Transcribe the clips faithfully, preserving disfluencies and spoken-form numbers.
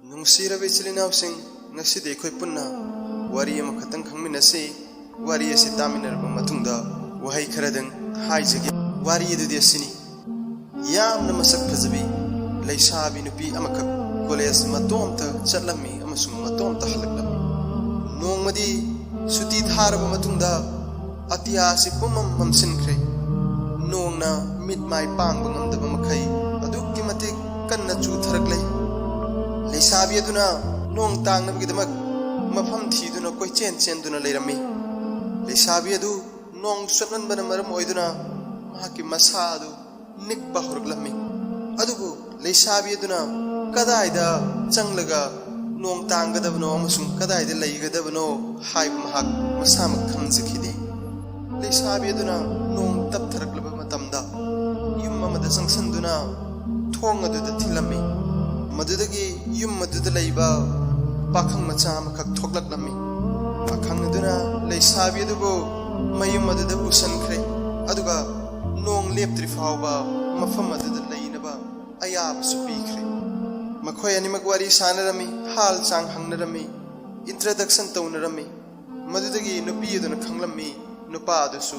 ꯅꯨꯡꯁꯤꯔꯕ ꯏꯆꯤꯜ ꯏꯅꯥꯎꯁꯤꯡ, ꯉꯁꯤꯗꯤ ꯑꯩꯈꯣꯏ ꯄꯨꯟꯅ ꯋꯥꯔꯤ ꯑꯃꯈꯛꯇꯪ ꯈꯪꯃꯤꯟꯅꯁꯤ꯫ ꯋꯥꯔꯤ ꯑꯁꯤ ꯇꯥꯃꯤꯟꯅꯔꯕ ꯃꯇꯨꯡꯗ ꯋꯥꯍꯩ ꯈꯔꯗꯪ ꯍꯥꯏꯖꯒꯦ꯫ ꯋꯥꯔꯤ ꯑꯗꯨꯗꯤ ꯑꯁꯤꯅꯤ: ꯌꯥꯝꯅ ꯃꯁꯛ ꯐꯖꯕꯤ ꯂꯩꯁꯥꯕꯤ ꯅꯨꯄꯤ ꯑꯃꯈꯛ ꯀꯣꯂꯦꯖ ꯃꯇꯣꯝꯇ ꯆꯠꯂꯝꯃꯤ ꯑꯃꯁꯨꯡ ꯃꯇꯣꯝꯇ ꯍꯜꯂꯛꯂꯝꯃꯤ꯫ ꯅꯣꯡꯃꯗꯤ ꯁꯨꯇꯤ ꯊꯥꯔꯕ ꯃꯇꯨꯡꯗ ꯑꯇꯤꯌꯥ ꯑꯁꯤ ꯄꯨꯝꯃꯝ ꯃꯝꯁꯤꯟꯈ꯭ꯔꯦ꯫ ꯅꯣꯡꯅ ꯃꯤꯠ ꯃꯥꯏ ꯄꯥꯡꯕ ꯉꯝꯗꯕ ꯃꯈꯩ ꯑꯗꯨꯛꯀꯤ ꯃꯇꯤꯛ ꯀꯟꯅ ꯆꯨꯊꯔꯛꯂꯦ꯫ ꯂꯩꯁꯥꯕꯤ ꯑꯗꯨꯅ ꯅꯣꯡ ꯇꯥꯡꯅꯕꯒꯤꯗꯃꯛ ꯃꯐꯝ ꯊꯤꯗꯨꯅ ꯀꯣꯏꯆꯦꯟ ꯆꯦꯟꯗꯨꯅ ꯂꯩꯔꯝꯃꯤ꯫ ꯂꯩꯁꯥꯕꯤ ꯑꯗꯨ ꯅꯣꯡ ꯆꯣꯠꯃꯟꯕꯅ ꯃꯔꯝ ꯑꯣꯏꯗꯨꯅ ꯃꯍꯥꯛꯀꯤ ꯃꯁꯥ ꯑꯗꯨ ꯅꯤꯛꯄ ꯍꯧꯔꯛꯂꯝꯃꯤ꯫ ꯑꯗꯨꯕꯨ ꯂꯩꯁꯥꯕꯤ ꯑꯗꯨꯅ ꯀꯗꯥꯏꯗ ꯆꯪꯂꯒ ꯅꯣꯡ ꯇꯥꯡꯒꯗꯕꯅꯣ ꯑꯃꯁꯨꯡ ꯀꯗꯥꯏꯗ ꯂꯩꯒꯗꯕꯅꯣ ꯍꯥꯏꯕ ꯃꯍꯥꯛ ꯃꯁꯥꯃꯛ ꯈꯪꯖꯈꯤꯗꯦ꯫ ꯂꯩꯁꯥꯕꯤ ꯑꯗꯨꯅ ꯅꯣꯡ ꯇꯞꯊꯔꯛꯂꯕ ꯃꯇꯝꯗ ꯌꯨꯝ ꯑꯃꯗ ꯆꯪꯁꯤꯟꯗꯨꯅ ꯊꯣꯡ ꯑꯗꯨꯗ ꯊꯤꯜꯂꯝꯃꯤ꯫ ꯃꯗꯨꯗꯒꯤ ꯌꯨꯝ ꯑꯗꯨꯗ ꯂꯩꯕ ꯄꯥꯈꯪ ꯃꯆꯥ ꯑꯃꯈꯛ ꯊꯣꯛꯂꯛꯂꯝꯃꯤ꯫ ꯄꯥꯈꯪ ꯑꯗꯨꯅ ꯂꯩꯁꯥꯕꯤ ꯑꯗꯨꯕꯨ ꯃꯌꯨꯝ ꯑꯗꯨꯗ ꯄꯨꯁꯤꯟꯈ꯭ꯔꯦ, ꯑꯗꯨꯒ ꯅꯣꯡ ꯂꯦꯞꯇ꯭ꯔꯤ ꯐꯥꯎꯕ ꯃꯐꯝ ꯑꯗꯨꯗ ꯂꯩꯅꯕ ꯑꯌꯥꯕꯁꯨ ꯄꯤꯈ꯭ꯔꯦ꯫ ꯃꯈꯣꯏ ꯑꯅꯤꯃꯛ ꯋꯥꯔꯤ ꯁꯥꯟꯅꯔꯝꯃꯤ, ꯍꯥꯜ ꯆꯥꯡ ꯍꯪꯅꯔꯝꯃꯤ, ꯏꯟꯇ꯭ꯔꯗꯛꯁꯟ ꯇꯧꯅꯔꯝꯃꯤ꯫ ꯃꯗꯨꯗꯒꯤ ꯅꯨꯄꯤ ꯑꯗꯨꯅ ꯈꯪꯂꯝꯃꯤ ꯅꯨꯄꯥ ꯑꯗꯨꯁꯨ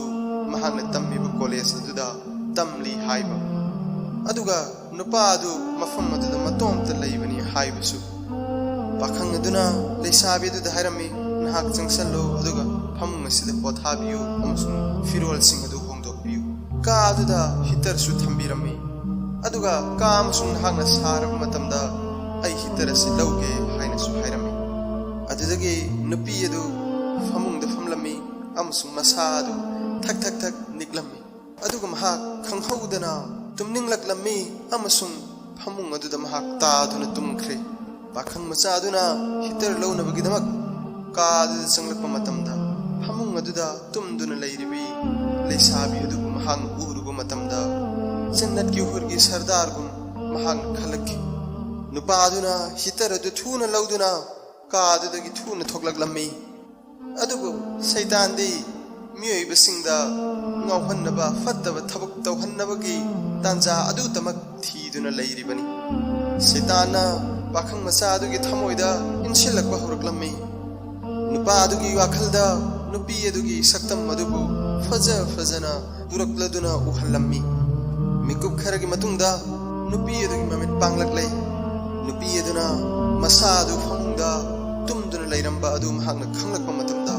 ꯃꯍꯥꯛꯅ ꯇꯝꯃꯤꯕ ꯀꯣꯂꯦꯖ ꯑꯗꯨꯗ ꯇꯝꯂꯤ ꯍꯥꯏꯕ, ꯑꯗꯨꯒ ꯅꯨꯄꯥ ꯑꯗꯨ ꯃꯐꯝ ꯑꯗꯨꯗ ꯃꯇꯣꯝꯇ ꯂꯩꯕꯅꯤ ꯍꯥꯏꯕꯁꯨ꯫ ꯄꯥꯈꯪ ꯑꯗꯨꯅ ꯂꯩꯁꯥꯕꯤ ꯑꯗꯨꯗ ꯍꯥꯏꯔꯝꯃꯤ, "ꯅꯍꯥꯛ ꯆꯪꯁꯜꯂꯨ, ꯑꯗꯨꯒ ꯐꯃꯨꯡ ꯑꯁꯤꯗ ꯄꯣꯊꯥꯕꯤꯌꯨ ꯑꯃꯁꯨꯡ ꯐꯤꯔꯣꯜꯁꯤꯡ ꯑꯗꯨ ꯍꯣꯡꯗꯣꯛꯄꯤꯌꯨ꯫ ꯀꯥ ꯑꯗꯨꯗ ꯍꯤꯇꯔꯁꯨ ꯊꯝꯕꯤꯔꯝꯃꯤ, ꯑꯗꯨꯒ ꯀꯥ ꯑꯃꯁꯨꯡ ꯅꯍꯥꯛꯅ ꯁꯥꯔꯕ ꯃꯇꯝꯗ ꯑꯩ ꯍꯤꯇꯔ ꯑꯁꯤ ꯂꯧꯒꯦ" ꯍꯥꯏꯅꯁꯨ ꯍꯥꯏꯔꯝꯃꯤ꯫ ꯑꯗꯨꯗꯒꯤ ꯅꯨꯄꯤ ꯑꯗꯨ ꯐꯃꯨꯡꯗ ꯐꯝꯂꯝꯃꯤ ꯑꯃꯁꯨꯡ ꯃꯁꯥ ꯑꯗꯨ ꯊꯛ ꯊꯛ ꯊꯛ ꯅꯤꯛꯂꯝꯃꯤ꯫ ꯑꯗꯨꯒ ꯃꯍꯥꯛ ꯈꯪꯍꯧꯗꯅ ꯇꯨꯝꯅꯤꯡꯂꯛꯂꯝꯃꯤ ꯑꯃꯁꯨꯡ ꯐꯃꯨꯡ ꯑꯗꯨꯗ ꯃꯍꯥꯛ ꯇꯥꯗꯨꯅ ꯇꯨꯝꯈ꯭ꯔꯦ꯫ ꯄꯥꯈꯪ ꯃꯆꯥ ꯑꯗꯨꯅ ꯍꯤꯇꯔ ꯂꯧꯅꯕꯒꯤꯗꯃꯛ ꯀꯥ ꯑꯗꯨꯗ ꯆꯪꯂꯛꯄ ꯃꯇꯝꯗ, ꯐꯃꯨꯡ ꯑꯗꯨꯗ ꯇꯨꯝꯗꯨꯅ ꯂꯩꯔꯤꯕꯤ ꯂꯩꯁꯥꯕꯤ ꯑꯗꯨꯕꯨ ꯃꯍꯥꯛꯅ ꯎꯔꯨꯕ ꯃꯇꯝꯗ, ꯖꯟꯅꯠꯀꯤ ꯍꯨꯔꯒꯤ ꯁꯔꯗꯥꯔꯒꯨꯝ ꯃꯍꯥꯛꯅ ꯈꯜꯂꯛꯈꯤ꯫ ꯅꯨꯄꯥ ꯑꯗꯨꯅ ꯍꯤꯇꯔ ꯑꯗꯨ ꯊꯨꯅ ꯂꯧꯗꯨꯅ ꯀꯥ ꯑꯗꯨꯗꯒꯤ ꯊꯨꯅ ꯊꯣꯛꯂꯛꯂꯝꯃꯤ꯫ ꯑꯗꯨꯕꯨ ꯁꯩꯇꯥꯟꯗꯤ ꯃꯤꯑꯣꯏꯕꯁꯤꯡꯗ ꯉꯥꯎꯍꯟꯅꯕ, ꯐꯠꯇꯕ ꯊꯕꯛ ꯇꯧꯍꯟꯅꯕꯒꯤ ꯇꯥꯟꯖꯥ ꯑꯗꯨꯇꯃꯛ ꯊꯤꯗꯨꯅ ꯂꯩꯔꯤꯕꯅꯤ꯫ ꯁꯩꯇꯥꯟꯅ ꯄꯥꯈꯪ ꯃꯆꯥ ꯑꯗꯨꯒꯤ ꯊꯃꯣꯏꯗ ꯏꯟꯁꯤꯜꯂꯛꯄ ꯍꯧꯔꯛꯂꯝꯃꯤ꯫ ꯅꯨꯄꯥ ꯑꯗꯨꯒꯤ ꯋꯥꯈꯜꯗ ꯅꯨꯄꯤ ꯑꯗꯨꯒꯤ ꯁꯛꯇꯝ ꯑꯗꯨꯕꯨ ꯐꯖ ꯐꯖꯅ ꯄꯨꯔꯛꯂꯗꯨꯅ ꯎꯍꯜꯂꯝꯃꯤ꯫ ꯃꯤꯀꯨꯞ ꯈꯔꯒꯤ ꯃꯇꯨꯡꯗ ꯅꯨꯄꯤ ꯑꯗꯨꯒꯤ ꯃꯃꯤꯠ ꯄꯥꯡꯂꯛꯂꯦ꯫ ꯅꯨꯄꯤ ꯑꯗꯨꯅ ꯃꯁꯥ ꯑꯗꯨ ꯐꯃꯨꯡꯗ ꯇꯨꯝꯗꯨꯅ ꯂꯩꯔꯝꯕ ꯑꯗꯨ ꯃꯍꯥꯛꯅ ꯈꯪꯂꯛꯄ ꯃꯇꯝꯗ,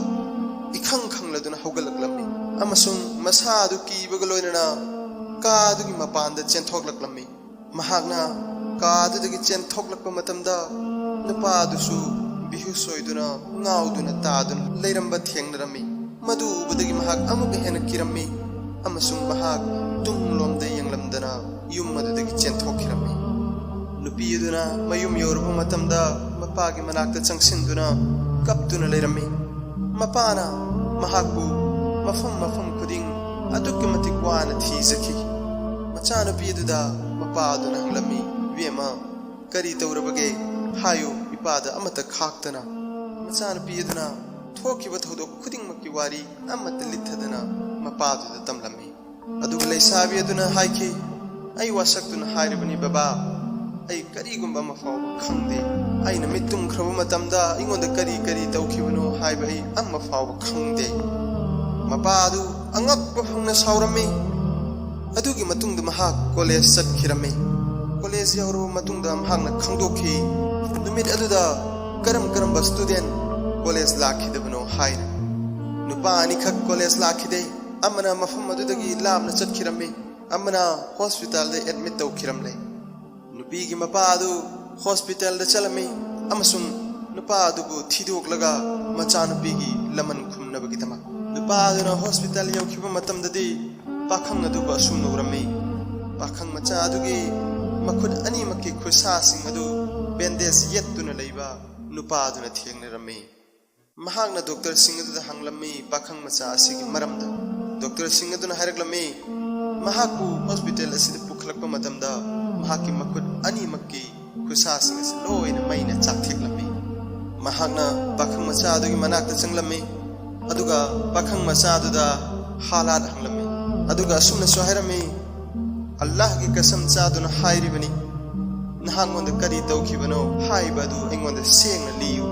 ꯏꯈꯪ ꯈꯪꯂꯗꯨꯅ ꯍꯧꯒꯠꯂꯛꯂꯝꯃꯤ ꯑꯃꯁꯨꯡ ꯃꯁꯥ ꯑꯗꯨ ꯀꯤꯕꯒ ꯂꯣꯏꯅꯅ ꯀꯥ ꯑꯗꯨꯒꯤ ꯃꯄꯥꯟꯗ ꯆꯦꯟꯊꯣꯛꯂꯛꯂꯝꯃꯤ꯫ ꯃꯍꯥꯛꯅ ꯀꯥ ꯑꯗꯨꯗꯒꯤ ꯆꯦꯟꯊꯣꯛꯂꯛꯄ ꯃꯇꯝꯗ, ꯅꯨꯄꯥ ꯑꯗꯨꯁꯨ ꯕꯤꯍꯨꯁ ꯑꯣꯏꯗꯨꯅ, ꯉꯥꯎꯗꯨꯅ ꯇꯥꯗꯨꯅ ꯂꯩꯔꯝꯕ ꯊꯦꯡꯅꯔꯝꯃꯤ꯫ ꯃꯗꯨ ꯎꯕꯗꯒꯤ ꯃꯍꯥꯛ ꯑꯃꯨꯛꯀ ꯍꯦꯟꯅ ꯀꯤꯔꯝꯃꯤ ꯑꯃꯁꯨꯡ ꯃꯍꯥꯛ ꯇꯨꯡꯂꯣꯝꯗ ꯌꯦꯡꯂꯝꯗꯅ ꯌꯨꯝ ꯑꯗꯨꯗꯒꯤ ꯆꯦꯟꯊꯣꯛꯈꯤꯔꯝꯃꯤ꯫ ꯅꯨꯄꯤ ꯑꯗꯨꯅ ꯃꯌꯨꯝ ꯌꯧꯔꯕ ꯃꯇꯝꯗ, ꯃꯄꯥꯒꯤ ꯃꯅꯥꯛꯇ ꯆꯪꯁꯤꯟꯗꯨꯅ ꯀꯞꯇꯨꯅ ꯂꯩꯔꯝꯃꯤ꯫ ꯃꯄꯥꯅ ꯃꯍꯥꯛꯄꯨ ꯃꯐꯝ ꯃꯐꯝ ꯈꯨꯗꯤꯡ ꯑꯗꯨꯛꯀꯤ ꯃꯇꯤꯛ ꯋꯥꯅ ꯊꯤꯖꯈꯤ꯫ ꯃꯆꯥꯅꯨꯄꯤ ꯑꯗꯨꯗ ꯃꯄꯥ ꯑꯗꯨꯅ ꯍꯪꯂꯝꯃꯤ, "ꯏꯕꯦꯝꯃ, ꯀꯔꯤ ꯇꯧꯔꯕꯒꯦ? ꯍꯥꯏꯌꯨ, ꯏꯄꯥꯗ ꯑꯃꯠꯇ ꯈꯥꯛꯇꯅ꯫" ꯃꯆꯥꯅꯨꯄꯤ ꯑꯗꯨꯅ ꯊꯣꯛꯈꯤꯕ ꯊꯧꯗꯣꯛ ꯈꯨꯗꯤꯡꯃꯛꯀꯤ ꯋꯥꯔꯤ ꯑꯃꯠꯇ ꯂꯤꯠꯊꯗꯅ ꯃꯄꯥꯗꯨꯗ ꯇꯝꯂꯝꯃꯤ꯫ ꯑꯗꯨꯒ ꯂꯩꯁꯥꯕꯤ ꯑꯗꯨꯅ ꯍꯥꯏꯈꯤ, "ꯑꯩ ꯋꯥꯁꯛꯇꯨꯅ ꯍꯥꯏꯔꯤꯕꯅꯤ, ꯕꯕꯥ, ꯑꯩ ꯀꯔꯤꯒꯨꯝꯕ ꯑꯃ ꯐꯥꯎꯕ ꯈꯪꯗꯦ꯫ ꯑꯩꯅ ꯃꯤꯠ ꯇꯨꯝꯈ꯭ꯔꯕ ꯃꯇꯝꯗ ꯑꯩꯉꯣꯟꯗ ꯀꯔꯤ ꯀꯔꯤ ꯇꯧꯈꯤꯕꯅꯣ ꯍꯥꯏꯕ ꯑꯩ ꯑꯃ ꯐꯥꯎꯕ ꯈꯪꯗꯦ꯫" ꯃꯄꯥ ꯑꯗꯨ ꯑꯉꯛꯄ ꯐꯪꯅ ꯁꯥꯎꯔꯝꯃꯤ꯫ ꯑꯗꯨꯒꯤ ꯃꯇꯨꯡꯗ ꯃꯍꯥꯛ ꯀꯣꯂꯦꯖ ꯆꯠꯈꯤꯔꯝꯃꯤ꯫ ꯀꯣꯂꯦꯖ ꯌꯧꯔꯕ ꯃꯇꯨꯡꯗ ꯃꯍꯥꯛꯅ ꯈꯪꯗꯣꯛꯈꯤ, ꯅꯨꯃꯤꯠ ꯑꯗꯨꯗ ꯀꯔꯝ ꯀꯔꯝꯕ ꯁ꯭ꯇꯨꯗꯦꯟ ꯀꯣꯂꯦꯖ ꯂꯥꯛꯈꯤꯗꯕꯅꯣ ꯍꯥꯏꯅ꯫ ꯅꯨꯄꯥ ꯑꯅꯤꯈꯛ ꯀꯣꯂꯦꯖ ꯂꯥꯛꯈꯤꯗꯦ꯫ ꯑꯃꯅ ꯃꯐꯝ ꯑꯗꯨꯗꯒꯤ ꯂꯥꯞꯅ ꯆꯠꯈꯤꯔꯝꯃꯤ, ꯑꯃꯅ ꯍꯣꯁꯄꯤꯇꯥꯜꯗ ꯑꯦꯗꯃꯤꯠ ꯇꯧꯈꯤꯔꯝꯂꯦ꯫ ꯅꯨꯄꯤꯒꯤ ꯃꯄꯥ ꯑꯗꯨ ꯍꯣꯁꯄꯤꯇꯥꯜꯗ ꯆꯠꯂꯝꯃꯤ ꯑꯃꯁꯨꯡ ꯅꯨꯄꯥ ꯑꯗꯨꯕꯨ ꯊꯤꯗꯣꯛꯂꯒ ꯃꯆꯥꯅꯨꯄꯤꯒꯤ ꯂꯃꯟ ꯈꯨꯝꯅꯕꯒꯤꯗꯃꯛ꯫ ꯅꯨꯄꯥ ꯑꯗꯨꯅ ꯍꯣꯁꯄꯤꯇꯥꯜ ꯌꯧꯈꯤꯕ ꯃꯇꯝꯗꯗꯤ ꯄꯥꯈꯪ ꯑꯗꯨꯕꯨ ꯑꯁꯨꯝꯅ ꯎꯔꯝꯃꯤ꯫ ꯄꯥꯈꯪ ꯃꯆꯥ ꯑꯗꯨꯒꯤ ꯃꯈꯨꯠ ꯑꯅꯤꯃꯛꯀꯤ ꯈꯨꯠꯁꯥꯁꯤꯡ ꯑꯗꯨ ꯕꯦꯟꯗꯦꯖ ꯌꯦꯠꯇꯨꯅ ꯂꯩꯕ ꯅꯨꯄꯥ ꯑꯗꯨꯅ ꯊꯦꯡꯅꯔꯝꯃꯤ꯫ ꯃꯍꯥꯛꯅ ꯗꯣꯛꯇꯔꯁꯤꯡ ꯑꯗꯨꯗ ꯍꯪꯂꯝꯃꯤ ꯄꯥꯈꯪ ꯃꯆꯥ ꯑꯁꯤꯒꯤ ꯃꯔꯝꯗ꯫ ꯗꯣꯛꯇꯔꯁꯤꯡ ꯑꯗꯨꯅ ꯍꯥꯏꯔꯛꯂꯝꯃꯤ, ꯃꯍꯥꯛꯄꯨ ꯍꯣꯁꯄꯤꯇꯥꯜ ꯑꯁꯤꯗ ꯄꯨꯈꯠꯂꯛꯄ ꯃꯇꯝꯗ ꯃꯍꯥꯛꯀꯤ ꯃꯈꯨꯠ ꯑꯅꯤꯃꯛꯀꯤ ꯈꯨꯠꯁꯥꯁꯤꯡ ꯑꯁꯤ ꯂꯣꯏꯅ ꯃꯩꯅ ꯆꯥꯛꯊꯦꯛꯂꯝꯃꯤ꯫ ꯃꯍꯥꯛꯅ ꯄꯥꯈꯪ ꯃꯆꯥ ꯑꯗꯨꯒꯤ ꯃꯅꯥꯛꯇ ꯆꯪꯂꯝꯃꯤ, ꯑꯗꯨꯒ ꯄꯥꯈꯪ ꯃꯆꯥ ꯑꯗꯨꯗ ꯍꯥꯂꯥꯠ ꯍꯪꯂꯝꯃꯤ, ꯑꯗꯨꯒ ꯑꯁꯨꯝꯅꯁꯨ ꯍꯥꯏꯔꯝꯃꯤ, "ꯑꯜꯂꯥꯍꯒꯤ ꯀꯁꯝ ꯆꯥꯗꯨꯅ ꯍꯥꯏꯔꯤꯕꯅꯤ, ꯅꯍꯥꯛꯉꯣꯟꯗ ꯀꯔꯤ ꯇꯧꯈꯤꯕꯅꯣ ꯍꯥꯏꯕ ꯑꯗꯨ ꯑꯩꯉꯣꯟꯗ ꯁꯦꯡꯅ ꯂꯤꯌꯨ꯫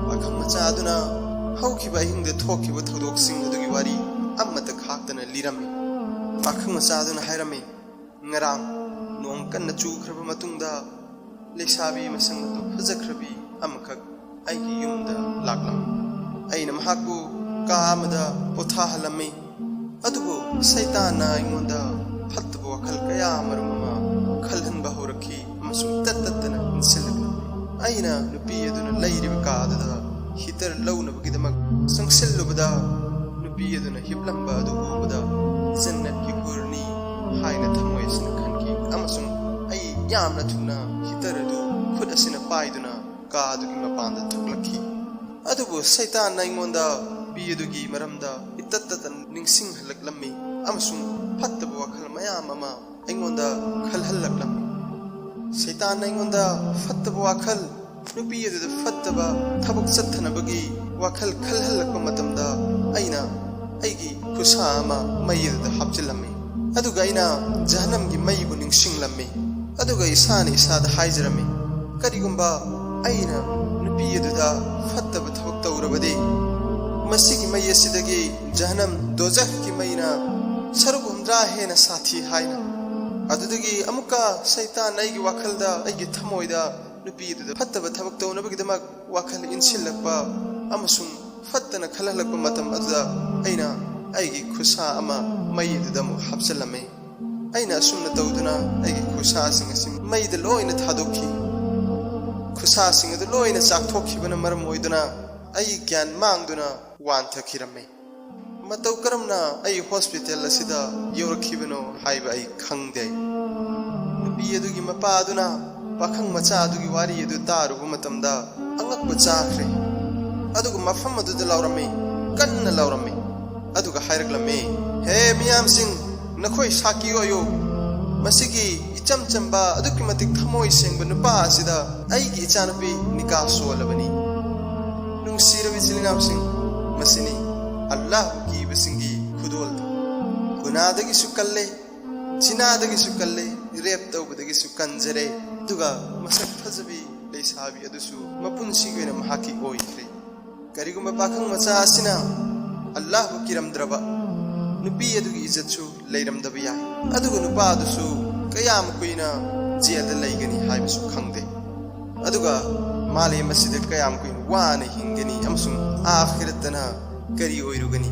ꯄꯥꯈꯪ ꯃꯆꯥ ꯑꯗꯨꯅ ꯍꯧꯈꯤꯕ ꯑꯍꯤꯡꯗ ꯊꯣꯛꯈꯤꯕ ꯊꯧꯗꯣꯛꯁꯤꯡ ꯑꯗꯨꯒꯤ ꯋꯥꯔꯤ ꯑꯃꯠꯇ ꯈꯥꯛꯇꯅ ꯂꯤꯔꯝꯃꯤ꯫ ꯄꯥꯈꯪ ꯃꯆꯥ ꯑꯗꯨꯅ ꯍꯥꯏꯔꯝꯃꯤ, "ꯉꯔꯥꯡ ꯅꯣꯡ ꯀꯟꯅ ꯆꯨꯈ꯭ꯔꯕ ꯃꯇꯨꯡꯗ ꯂꯩꯁꯥꯕꯤ ꯃꯁꯛ ꯃꯇꯧ ꯐꯖꯈ꯭ꯔꯕꯤ ꯑꯃꯈꯛ ꯑꯩꯒꯤ ꯌꯨꯝꯗ ꯂꯥꯛꯂꯝꯃꯤ꯫ ꯑꯩꯅ ꯃꯍꯥꯛꯄꯨ ꯀꯥ ꯑꯃꯗ ꯄꯣꯊꯥꯍꯜꯂꯝꯃꯤ꯫ ꯑꯗꯨꯕꯨ ꯁꯩꯇꯥꯟꯅ ꯑꯩꯉꯣꯟꯗ ꯐꯠꯇꯕ ꯋꯥꯈꯜ ꯀꯌꯥ ꯑꯃꯔꯣꯝ ꯑꯃ ꯈꯜꯍꯟꯕ ꯍꯧꯔꯛꯈꯤ ꯑꯃꯁꯨꯡ ꯇꯠ ꯇꯠꯇꯅ ꯏꯟꯁꯤꯜꯂꯛꯂꯝꯃꯤ꯫ ꯑꯩꯅ ꯅꯨꯄꯤ ꯑꯗꯨꯅ ꯂꯩꯔꯤꯕ ꯀꯥ ꯑꯗꯨꯗ ꯍꯤꯇꯔ ꯂꯧꯅꯕꯒꯤꯗꯃꯛ ꯆꯪꯁꯤꯜꯂꯨꯕꯗ, ꯅꯨꯄꯤ ꯑꯗꯨꯅ ꯍꯤꯞꯂꯝꯕ ꯑꯗꯨ ꯎꯕꯗ ꯖꯟꯅꯠꯀꯤ ꯍꯨꯔꯅꯤ ꯍꯥꯏꯅ ꯊꯃꯣꯏ ꯑꯁꯤꯅ ꯈꯟꯈꯤ ꯑꯃꯁꯨꯡ ꯑꯩ ꯌꯥꯝꯅ ꯊꯨꯅ ꯍꯤꯇꯔ ꯑꯗꯨ ꯈꯨꯠ ꯑꯁꯤꯅ ꯄꯥꯏꯗꯨꯅ ꯀꯥ ꯑꯗꯨꯒꯤ ꯃꯄꯥꯟꯗ ꯊꯣꯛꯂꯛꯈꯤ꯫ ꯑꯗꯨꯕꯨ ꯁꯩꯇꯥꯟꯅ ꯑꯩꯉꯣꯟꯗ ꯅꯨꯄꯤ ꯑꯗꯨꯒꯤ ꯃꯔꯝꯗ ꯏꯇꯠ ꯇꯠꯇꯅ ꯅꯤꯡꯁꯤꯡꯍꯜꯂꯛꯂꯝꯃꯤ ꯑꯃꯁꯨꯡ ꯐꯠꯇꯕ ꯋꯥꯈꯜ ꯃꯌꯥꯝ ꯑꯃ ꯑꯩꯉꯣꯟꯗ ꯈꯜꯍꯜꯂꯛꯂꯝꯃꯤ꯫ ꯁꯩꯇꯥꯟꯅ ꯑꯩꯉꯣꯟꯗ ꯐꯠꯇꯕ ꯋꯥꯈꯜ, ꯅꯨꯄꯤ ꯑꯗꯨꯗ ꯐꯠꯇꯕ ꯊꯕꯛ ꯆꯠꯊꯅꯕꯒꯤ ꯋꯥꯈꯜ ꯈꯜꯍꯜꯂꯛꯄ ꯃꯇꯝꯗ ꯑꯩꯅ ꯑꯩꯒꯤ ꯈꯨꯠꯁꯥ ꯑꯃ ꯃꯩ ꯑꯗꯨꯗ ꯍꯥꯞꯆꯤꯜꯂꯝꯃꯤ꯫ ꯑꯗꯨꯒ ꯑꯩꯅ ꯖꯍꯅꯝꯒꯤ ꯃꯩꯕꯨ ꯅꯤꯡꯁꯤꯡꯂꯝꯃꯤ꯫ ꯑꯗꯨꯒ ꯏꯁꯥꯅ ꯏꯁꯥꯗ ꯍꯥꯏꯖꯔꯝꯃꯤ, "ꯀꯔꯤꯒꯨꯝꯕ ꯑꯩꯅ ꯅꯨꯄꯤ ꯑꯗꯨꯗ ꯐꯠꯇꯕ ꯊꯕꯛ ꯇꯧꯔꯕꯗꯤ, ꯃꯁꯤꯒꯤ ꯃꯩ ꯑꯁꯤꯗꯒꯤ ꯖꯍꯅꯝ ꯗꯣꯖꯈꯀꯤ ꯃꯩꯅ ꯁꯔꯨꯛ ꯍꯨꯝꯗ꯭ꯔꯥ ꯍꯦꯟꯅ ꯁꯥꯊꯤ" ꯍꯥꯏꯅ꯫ ꯑꯗꯨꯗꯒꯤ ꯑꯃꯨꯛꯀ ꯁꯩꯇꯥꯟ ꯑꯩꯒꯤ ꯋꯥꯈꯜꯗ, ꯑꯩꯒꯤ ꯊꯃꯣꯏꯗ ꯅꯨꯄꯤ ꯑꯗꯨꯗ ꯐꯠꯇꯕ ꯊꯕꯛ ꯇꯧꯅꯕꯒꯤꯗꯃꯛ ꯋꯥꯈꯜ ꯏꯟꯁꯤꯜꯂꯛꯄ ꯑꯃꯁꯨꯡ ꯐꯠꯇꯅ ꯈꯜꯍꯜꯂꯛꯄ ꯃꯇꯝ ꯑꯗꯨꯗ ꯑꯩꯅ ꯑꯩꯒꯤ ꯈꯨꯠꯁꯥ ꯑꯃ ꯃꯩ ꯑꯗꯨꯗ ꯑꯃꯨꯛ ꯍꯥꯞꯆꯤꯜꯂꯝꯃꯤ꯫ ꯑꯩꯅ ꯑꯁꯨꯝꯅ ꯇꯧꯗꯨꯅ ꯑꯩꯒꯤ ꯈꯨꯠꯁꯥꯁꯤꯡ ꯑꯁꯤ ꯃꯩꯗ ꯂꯣꯏꯅ ꯊꯥꯗꯣꯛꯈꯤ꯫ ꯈꯨꯠꯁꯥꯁꯤꯡ ꯑꯗꯨ ꯂꯣꯏꯅ ꯆꯥꯛꯊꯣꯛꯈꯤꯕꯅ ꯃꯔꯝ ꯑꯣꯏꯗꯨꯅ ꯑꯩ ꯒ꯭ꯌꯥꯟ ꯃꯥꯡꯗꯨꯅ ꯋꯥꯟꯊꯈꯤꯔꯝꯃꯤ꯫ ꯃꯇꯧ ꯀꯔꯝꯅ ꯑꯩ ꯍꯣꯁꯄꯤꯇꯥꯜ ꯑꯁꯤꯗ ꯌꯧꯔꯛꯈꯤꯕꯅꯣ ꯍꯥꯏꯕ ꯑꯩ ꯈꯪꯗꯦ꯫ ꯅꯨꯄꯤ ꯑꯗꯨꯒꯤ ꯃꯄꯥ ꯑꯗꯨꯅ ꯄꯥꯈꯪ ꯃꯆꯥ ꯑꯗꯨꯒꯤ ꯋꯥꯔꯤ ꯑꯗꯨ ꯇꯥꯔꯨꯕ ꯃꯇꯝꯗ ꯑꯉꯛꯄ ꯆꯥꯈ꯭ꯔꯦ꯫ ꯑꯗꯨꯒ ꯃꯐꯝ ꯑꯗꯨꯗ ꯂꯥꯎꯔꯝꯃꯤ, ꯀꯟꯅ ꯂꯥꯎꯔꯝꯃꯤ꯫ ꯑꯗꯨꯒ ꯍꯥꯏꯔꯛꯂꯝꯃꯤ, "ꯍꯦ ꯃꯤꯌꯥꯝꯁꯤꯡ, ꯅꯈꯣꯏ ꯁꯥꯈꯤ ꯑꯣꯏꯌꯨ꯫ ꯃꯁꯤꯒꯤ ꯏꯆꯝ ꯆꯝꯕ, ꯑꯗꯨꯛꯀꯤ ꯃꯇꯤꯛ ꯊꯃꯣꯏ ꯁꯦꯡꯕ ꯅꯨꯄꯥ ꯑꯁꯤꯗ ꯑꯩꯒꯤ ꯏꯆꯥꯅꯨꯄꯤ ꯅꯤꯀꯥ ꯁꯣꯜꯂꯕꯅꯤ꯫" ꯅꯨꯡꯁꯤꯔꯕ ꯏꯆꯤꯜ ꯏꯅꯥꯎꯁꯤꯡ, ꯃꯁꯤꯅꯤ ꯑꯜꯂꯥꯍꯕꯨ ꯀꯤꯕꯁꯤꯡꯒꯤ ꯈꯨꯗꯣꯜꯗꯤ꯫ ꯒꯨꯅꯥꯗꯒꯤꯁꯨ ꯀꯜꯂꯦ, ꯖꯤꯅꯥꯗꯒꯤꯁꯨ ꯀꯜꯂꯦ, ꯔꯦꯞ ꯇꯧꯕꯗꯒꯤꯁꯨ ꯀꯟꯖꯔꯦ꯫ ꯑꯗꯨꯒ ꯃꯁꯛ ꯐꯖꯕꯤ ꯂꯩꯁꯥꯕꯤ ꯑꯗꯨꯁꯨ ꯃꯄꯨꯟꯁꯤꯒꯤ ꯑꯣꯏꯅ ꯃꯍꯥꯛꯀꯤ ꯑꯣꯏꯈ꯭ꯔꯦ꯫ ꯀꯔꯤꯒꯨꯝꯕ ꯄꯥꯈꯪ ꯃꯆꯥ ꯑꯁꯤꯅ ꯑꯜꯂꯥꯍꯕꯨ ꯀꯤꯔꯝꯗ꯭ꯔꯕ, ꯅꯨꯄꯤ ꯑꯗꯨꯒꯤ ꯏꯖꯠꯁꯨ ꯂꯩꯔꯝꯗꯕ ꯌꯥꯏ꯫ ꯑꯗꯨꯒ ꯅꯨꯄꯥ ꯑꯗꯨꯁꯨ ꯀꯌꯥꯝ ꯀꯨꯏꯅ ꯖꯦꯜꯗ ꯂꯩꯒꯅꯤ ꯍꯥꯏꯕꯁꯨ ꯈꯪꯗꯦ꯫ ꯑꯗꯨꯒ ꯃꯥꯂꯦꯝ ꯑꯁꯤꯗ ꯀꯌꯥꯝ ꯀꯨꯏꯅ ꯋꯥꯅ ꯍꯤꯡꯒꯅꯤ ꯑꯃꯁꯨꯡ ꯑꯥꯈꯤꯔꯠꯇꯅ ꯀꯔꯤ ꯑꯣꯏꯔꯨꯒꯅꯤ?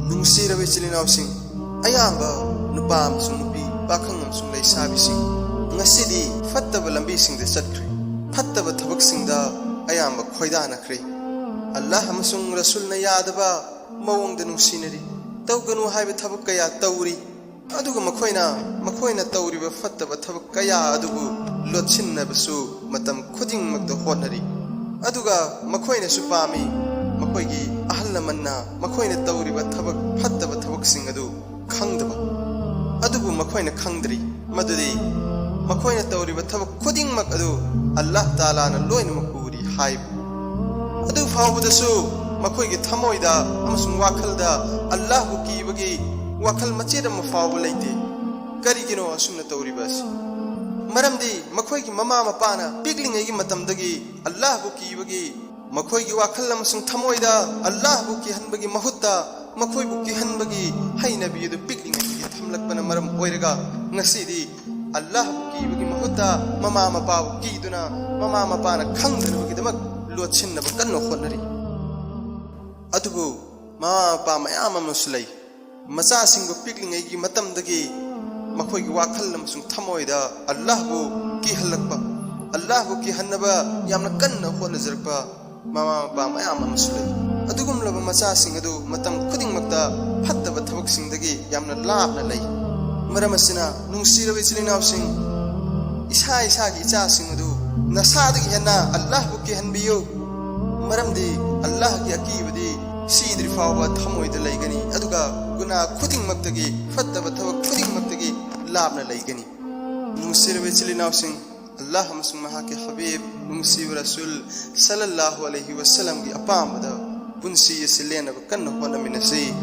ꯅꯨꯡꯁꯤꯔꯕ ꯏꯆꯤꯜ ꯏꯅꯥꯎꯁꯤꯡ, ꯑꯌꯥꯝꯕ ꯅꯨꯄꯥ ꯑꯃꯁꯨꯡ ꯅꯨꯄꯤ, ꯄꯥꯈꯪ ꯑꯃꯁꯨꯡ ꯂꯩꯁꯥꯕꯤꯁꯤꯡ, ꯉꯁꯤꯗꯤ ꯐꯠꯇꯕ ꯂꯝꯕꯤꯁꯤꯡꯗ ꯆꯠꯈ꯭ꯔꯦ꯫ ꯐꯠꯇꯕ ꯊꯕꯛꯁꯤꯡꯗ ꯑꯌꯥꯝꯕ ꯈꯣꯏꯗꯥꯅꯈ꯭ꯔꯦ꯫ ꯑꯜꯂꯥꯍ ꯑꯃꯁꯨꯡ ꯔꯁꯨꯜꯅ ꯌꯥꯗꯕ ꯃꯑꯣꯡꯗ ꯅꯨꯡꯁꯤꯅꯔꯤ꯫ ꯇꯧꯒꯅꯨ ꯍꯥꯏꯕ ꯊꯕꯛ ꯀꯌꯥ ꯇꯧꯔꯤ꯫ ꯑꯗꯨꯒ ꯃꯈꯣꯏꯅ, ꯃꯈꯣꯏꯅ ꯇꯧꯔꯤꯕ ꯐꯠꯇꯕ ꯊꯕꯛ ꯀꯌꯥ ꯑꯗꯨꯕꯨ ꯂꯣꯠꯁꯤꯟꯅꯕꯁꯨ ꯃꯇꯝ ꯈꯨꯗꯤꯡꯃꯛꯇ ꯍꯣꯠꯅꯔꯤ꯫ ꯑꯗꯨꯒ ꯃꯈꯣꯏꯅꯁꯨ ꯄꯥꯝꯃꯤ, ꯃꯈꯣꯏꯒꯤ ꯑꯍꯜ ꯂꯃꯟꯅ ꯃꯈꯣꯏꯅ ꯇꯧꯔꯤꯕ ꯊꯕꯛ, ꯐꯠꯇꯕ ꯊꯕꯛꯁꯤꯡ ꯑꯗꯨ ꯈꯪꯗꯕ꯫ ꯑꯗꯨꯕꯨ ꯃꯈꯣꯏꯅ ꯈꯪꯗ꯭ꯔꯤ ꯃꯗꯨꯗꯤ ꯃꯈꯣꯏꯅ ꯇꯧꯔꯤꯕ ꯊꯕꯛ ꯈꯨꯗꯤꯡꯃꯛ ꯑꯗꯨ ꯑꯜꯂꯥꯍ ꯇꯥꯂꯥꯅ ꯂꯣꯏꯅꯃꯛ ꯎꯔꯤ ꯍꯥꯏꯕ꯫ ꯑꯗꯨ ꯐꯥꯎꯕꯗꯁꯨ ꯃꯈꯣꯏꯒꯤ ꯊꯃꯣꯏꯗ ꯑꯃꯁꯨꯡ ꯋꯥꯈꯜꯗ ꯑꯜꯂꯥꯍꯕꯨ ꯀꯤꯕꯒꯤ ꯋꯥꯈꯜ ꯃꯆꯦꯠ ꯑꯃ ꯐꯥꯎꯕ ꯂꯩꯇꯦ꯫ ꯀꯔꯤꯒꯤꯅꯣ ꯑꯁꯨꯝꯅ ꯇꯧꯔꯤꯕ ꯑꯁꯤ? ꯃꯔꯝꯗꯤ ꯃꯈꯣꯏꯒꯤ ꯃꯃꯥ ꯃꯄꯥꯅ ꯄꯤꯛꯂꯤꯉꯩꯒꯤ ꯃꯇꯝꯗꯒꯤ ꯑꯜꯂꯥꯍꯕꯨ ꯀꯤꯕꯒꯤ, ꯃꯈꯣꯏꯒꯤ ꯋꯥꯈꯜ ꯑꯃꯁꯨꯡ ꯊꯃꯣꯏꯗ ꯑꯜꯂꯥꯍꯕꯨ ꯀꯤꯍꯟꯕꯒꯤ ꯃꯍꯨꯠꯇ ꯃꯈꯣꯏꯕꯨ ꯀꯤꯍꯟꯕꯒꯤ ꯍꯩꯅꯕꯤ ꯑꯗꯨ ꯄꯤꯛꯂꯤꯉꯩꯗꯒꯤ ꯊꯝꯂꯛꯄꯅ ꯃꯔꯝ ꯑꯣꯏꯔꯒ, ꯉꯁꯤꯗꯤ ꯑꯜꯂꯥꯍꯕꯨ ꯀꯤꯕꯒꯤ ꯃꯍꯨꯠꯇ ꯃꯃꯥ ꯃꯄꯥꯕꯨ ꯀꯤꯗꯨꯅ, ꯃꯃꯥ ꯃꯄꯥꯅ ꯈꯪꯗꯅꯕꯒꯤꯗꯃꯛ ꯂꯣꯠꯁꯤꯟꯅꯕ ꯀꯟꯅ ꯍꯣꯠꯅꯔꯤ꯫ ꯑꯗꯨꯕꯨ ꯃꯃꯥ ꯃꯄꯥ ꯃꯌꯥꯝ ꯑꯃꯁꯨ ꯂꯩ, ꯃꯆꯥꯁꯤꯡꯕꯨ ꯄꯤꯛꯂꯤꯉꯩꯒꯤ ꯃꯇꯝꯗꯒꯤ ꯃꯈꯣꯏꯒꯤ ꯋꯥꯈꯜ ꯑꯃꯁꯨꯡ ꯊꯃꯣꯏꯗ ꯑꯜꯂꯥꯍꯕꯨ ꯀꯤꯍꯜꯂꯛꯄ, ꯑꯜꯂꯥꯍꯕꯨ ꯀꯤꯍꯟꯅꯕ ꯌꯥꯝꯅ ꯀꯟꯅ ꯍꯣꯠꯅꯖꯔꯛꯄ ꯃꯃꯥ ꯃꯄꯥ ꯃꯌꯥꯝ ꯑꯃꯁꯨ ꯂꯩ꯫ ꯑꯗꯨꯒꯨꯝꯂꯕ ꯃꯆꯥꯁꯤꯡ ꯑꯗꯨ ꯃꯇꯝ ꯈꯨꯗꯤꯡꯃꯛꯇ ꯐꯠꯇꯕ ꯊꯕꯛꯁꯤꯡꯗꯒꯤ ꯌꯥꯝꯅ ꯂꯥꯞꯅ ꯂꯩ꯫ ꯃꯔꯝ ꯑꯁꯤꯅ, ꯅꯨꯡꯁꯤꯔꯕ ꯏꯆꯤꯜ ꯏꯅꯥꯎꯁꯤꯡ, ꯏꯁꯥ ꯏꯁꯥꯒꯤ ꯏꯆꯥꯁꯤꯡ ꯑꯗꯨ ꯅꯁꯥꯗꯒꯤ ꯍꯦꯟꯅ ꯑꯜꯂꯥꯍꯕꯨ ꯀꯤꯍꯟꯕꯤꯌꯨ꯫ ꯃꯔꯝꯗꯤ ꯑꯜꯂꯥꯍꯒꯤ ꯑꯀꯤꯕꯗꯤ ꯁꯤꯗ꯭ꯔꯤ ꯐꯥꯎꯕ ꯊꯃꯣꯏꯗ ꯂꯩꯒꯅꯤ, ꯑꯗꯨꯒ ꯒꯨꯅꯥ ꯈꯨꯗꯤꯡꯃꯛꯇꯒꯤ, ꯐꯠꯇꯕ ꯊꯕꯛ ꯈꯨꯗꯤꯡꯃꯛꯇꯒꯤ ꯂꯥꯞꯅ ꯂꯩꯒꯅꯤ꯫ ꯅꯨꯡꯁꯤꯔꯕ ꯏꯆꯤꯜ ꯏꯅꯥꯎꯁꯤꯡ, ꯑꯜꯂꯥꯍ ꯑꯃꯁꯨꯡ ꯃꯍꯥꯛꯀꯤ ꯍꯕꯤꯕ, ꯅꯨꯡꯁꯤꯕ ꯔꯁꯨꯜ ꯁꯜꯂꯜꯂꯥꯍꯨ ꯑꯂꯩꯍꯤ ꯋꯁꯜꯂꯝꯒꯤ ꯑꯄꯥꯝꯕꯗ ꯄꯨꯟꯁꯤ ꯑꯁꯤ ꯂꯦꯟꯅꯕ ꯀꯟꯅ ꯍꯣꯠꯅꯃꯤꯟꯅꯁꯤ꯫